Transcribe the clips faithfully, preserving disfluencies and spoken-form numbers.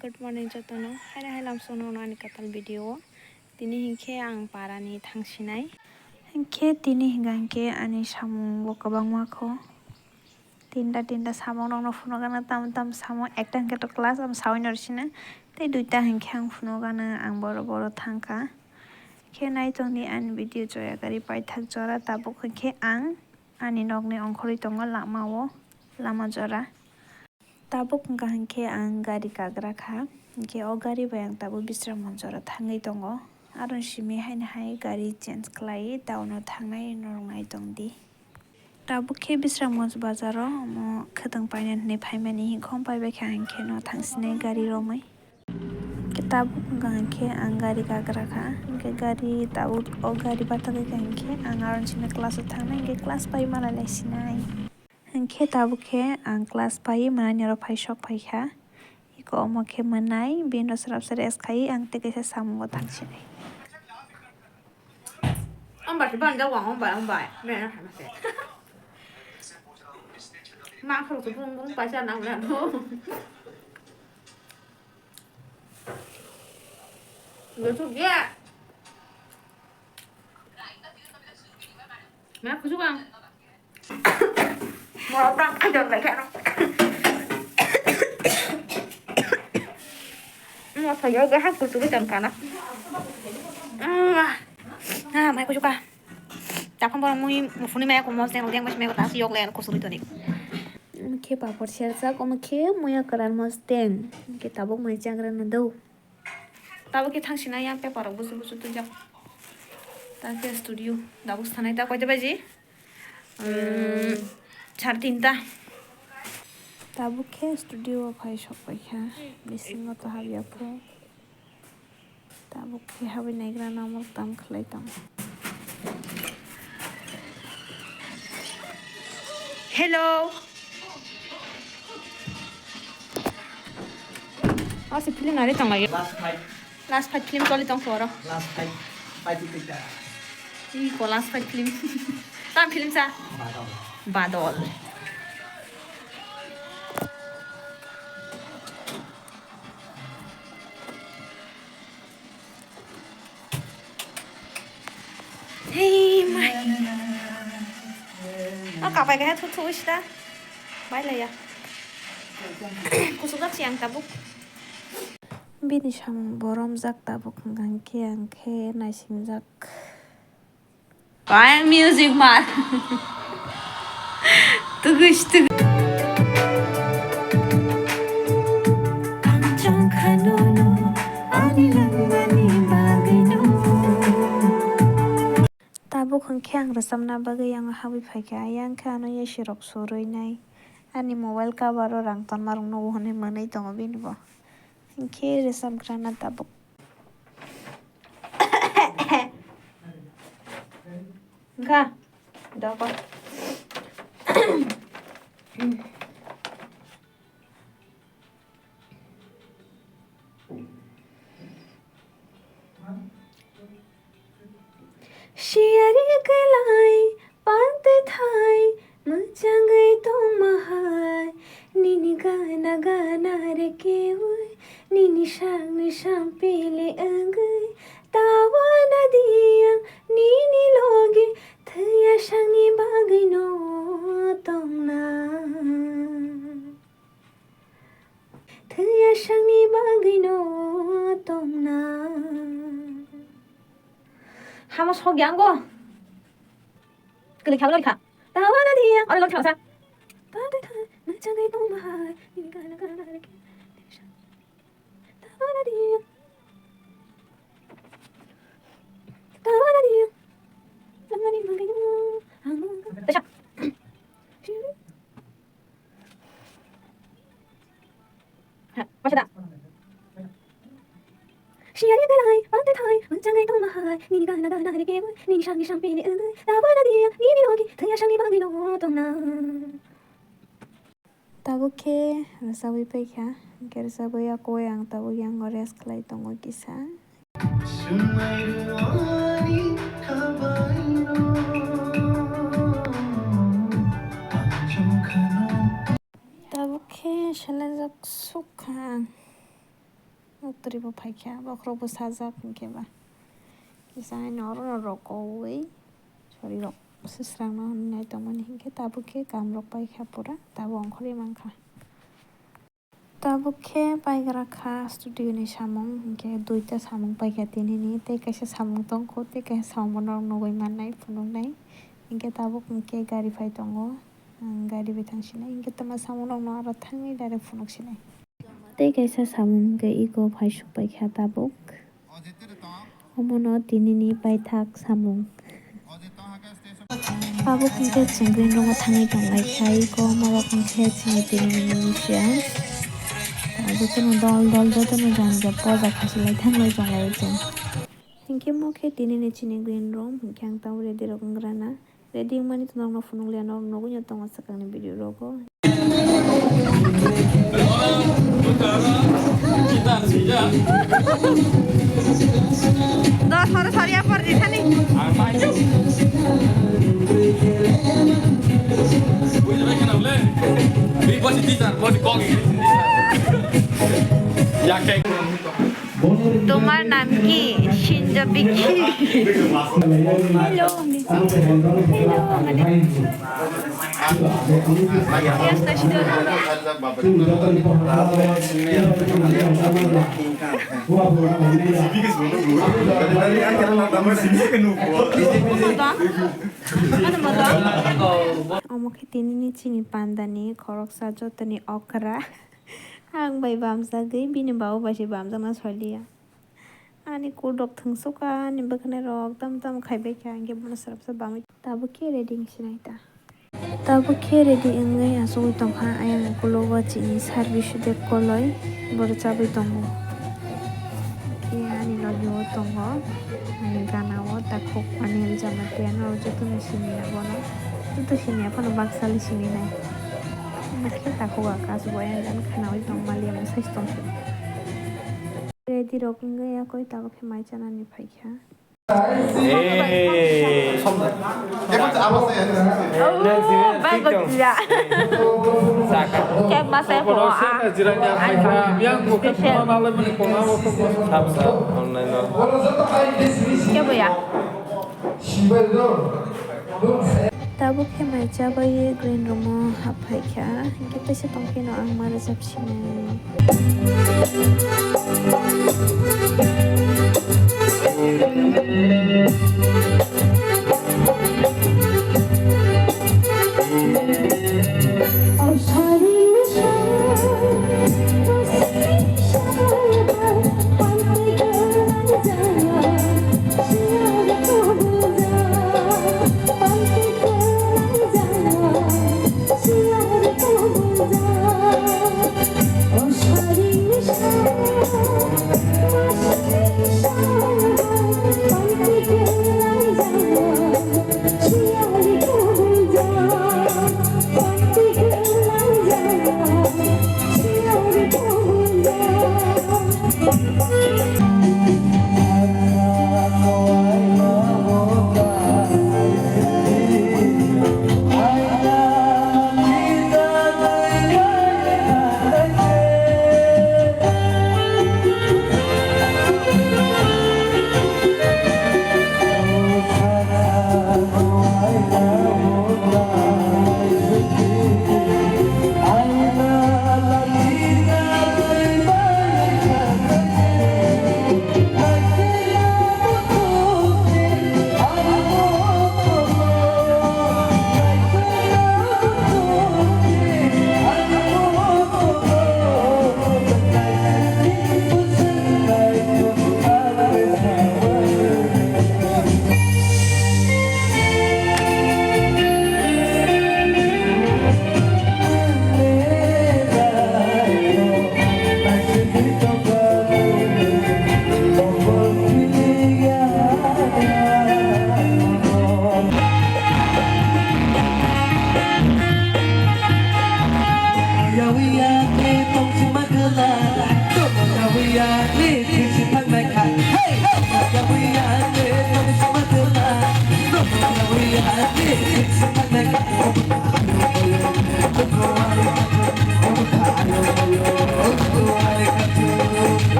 Good morning jotono. Haino hai lamsono ani kwtal video o. Tini hinkhe ang parani thangsinai. Hinkhe tini hinkha hinkhe ani samung bo kwbangma kho. Tinta tinta samung rokno phunukgana, tam tam samung ekta hinkhe to class, am sawi no sina. Tei duita hinkhe ang phunukgana, ang boro boro thangkha. Khe nai tongdi ani video joya gari paithak jora, tabuk hinkhe ang ani nokni ongkhorwi tongo lama o, lama jora. Tabuk wngkha hinkhe ang gari kagra kha, hinkhe o gari bai ang tabuk Bisramganj jora thangwi tongo. Aro simi haino hai gari change khlaiwi town o thangnai norok nai tongdi. Tabuk khe Bisramganj bazar o omo khwtwng painani hinwi phaimani, hinkhe omo paibai kha hinkhe no thangsinai gari romwi. Khe tabuk wngkha hinkhe ang gari kagra kha, hinkhe gari tabuk o gari bathagwi kha hinkhe ang aro simi class o thangnai, hinkhe class pai malai lai sinai. Hinkhe tabuk khe ang class pai manani oro phai sok phai kha. Iko omo khe mwnai, bini rw srap srap rest khai ang tei kaisa samungo thangsinai. Ambai se banda wang ambai ambai. Bena hamse. Mang khoro se bung bung paisa nang na bo. Lo tu ya. Ma kusu bang. Moro tang khaidon lai kheno. Mo thoyo ga ha kusu ri tang kana. Ah, ah, mai kusu ka. Tapang borok mui mufuni maya ko mos deng deng mas maya ko tas yok le kusu ri toni. Khe papor serjak, omo khe muya kwran mos deng. Khe tabuk mai chagra no do. Tabuk khe thangsinai yang paper rok busu busu twijak. Ta khe studio dabuk sanai ta koita baji? Umm, sar tinta. Tabuk khe studio o phai sok pai kha. Bisingo to habya phu. Tabuk khe habwi naigra no omo tam khlai tong. Hello. Ase film nari tong lagi. Last fight. Last fight film choli tong khoro. Last fight. Fight itu dah. Ih, ko last fight film. Tam film sa? Badol. Badol. Hei, mai. O kapai kaya thu thu sida. Bai laya. Kusuk jak siang tabuk. Bini samung boromjak tabuk hwnkha khe ang khe naisingjak. Pai music mar. Tugui tugui. Ang chong kha nono, ani langmani bagwino. Tabuk hwnkhe ang rwchapna bagwi yango habwi phaikha, ayang khe ano A C rok surwi nai. Ani mobile cover o rang tonma rok nugo hwnwi mwnwi tongo bini bo. Hinkhe rwchapgrana tabuk. Wngkha? Dogo. Siyari kwlai, pantwi thai, mwchangwi tongma hai, nini gana gana rwkhe ui, nini sakni sampili wngwi, tawa nadi ang nini logi, thwiya sakni bagwino tongna. Thwiya sakni bagwino tongna. Hamo sokya ango. Kwlwi kha, kwlwi kha. Tawa nadi ang. Oro lok thangsa. Pantwi thai, mwchangwi tongma hai. Nini gana gana rwkhe. Tawa nadi ang. Tawa nadi ang. Langmani bagwino. Ang. Tesa. Ha, masa da. Siyari belai, pantwi thai, mwchangwi tongma hai, nini gana gana rwkhe ui, nini sakni sampili wngwi, tawa nadi ang, nini logi, thwiya sakni bagwino tongna. Tabuk khe rwchapwi paikha, hinkhe rwchapwi yakui ang tabuk yango rest khlai tongo kisa. Tabuk khe selajak sukha ang. Twrwi bo phaikha, bokhorok bo sajak hinkhe ba. Kisa haino oro no rokoui, sorry rok, swsrang no hinwi nai tongmani hinkhe tabuk khe kam rok paikha pura, tabuk ongkhorwi mankha. Tabuk khe paigra kha studio ni samung, hinkhe duita samung paikha tinini, tei kaisa samung tongkho, tei kaisa samung bono nugui mannai, phunuknai. Hinkhe tabuk hinkhe gari phai tongo, ang gari bai thang sinai, hinkhe twma samung rokno aro thangwi direct phunuk sinai. Tei kaisa samung hinkhe eko phai suk paikha tabuk. Omono tinini paithak samung. Tabuk hinkhe chwng green room o thangwi tonglaikha, eko omorok hinkhe chini tinini musician. Jotono dol dol, jotono janja poja khasilai thanglai tonglai chwng. Hinkhe mo khe tinini chini green room, hinkhe ang tabuk ready rok wng rana. Ready wngmani to norokno phunukliya, norok nugui no tongo swkangni video rogo. Dos horo sariya por di thani. Tomar nam ki? Shinja Biki. Hello. Hello, mane. Yes, na shito. Omo khe tinini chini pandani khoroksa jotoni okra. Ang bai bamsagwi bini babu bai se bamjakna soiliya. Ani kudok thwngsuka, ani bwkhanai rok tam tam khaibai kha, hinkhe bono swrapsa bamwi tabuk khe ready wngsinai ta. Tabuk khe ready wngwi achugwi tongkha, ayang ukulogo chini service de koloi bo rwchabwi tongo. Khe ani logi o tongo, ani gana o takhuk Anil Jamatia no jotono siniya bono, joto siniya phano baksa le sininai. Bwkhe takhuk a kachugo ayang gana khwnaui tong maliya mwsai se tongphio. Ready rok wngwi yakwi tabuk khe mai chanani phaikha. Hey. Bye, Godzilla. Khe masa po a. Khe boya. Tabuk khe mai chabai green room o happhai kha, hinkhe teisa tongphino ang ma rwchap sinai.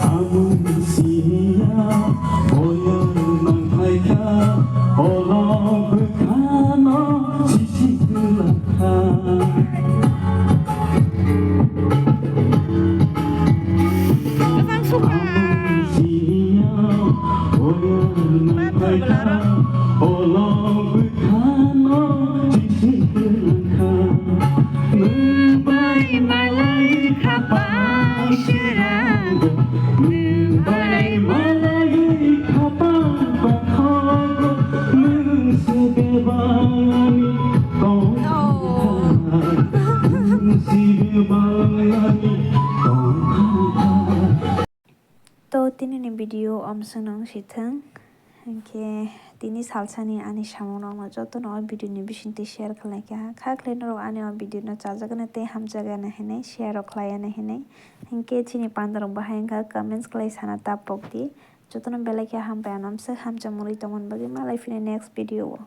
Amung siniya boyar nangkhaikha, olo bwkhano sisi kwlangkha. Amung siniya boyar nangkhaikha, olo bwkhano sisi kwlangkha. Nwng bai malai khapang srang, nwng bai malai khapang pathok, nwng se bebani tongthai, nwng se bebani tongthai. To, tinini video omswkno wng si thwng. Hinkhe tini salsani ani samungrokno jotono o video ni bisingtwi share khlaikha. Kha khlai norok ani o video no chajakgani tei hamjakgani hinwi share rok khlaiya hinwi. Hinkhe chini pandarok bahai wngkha comments khlai sana ta pokdi. Jotono belai khe hambai, ano hamjak mwnwi tongmani bagwi. Malai phino next video o.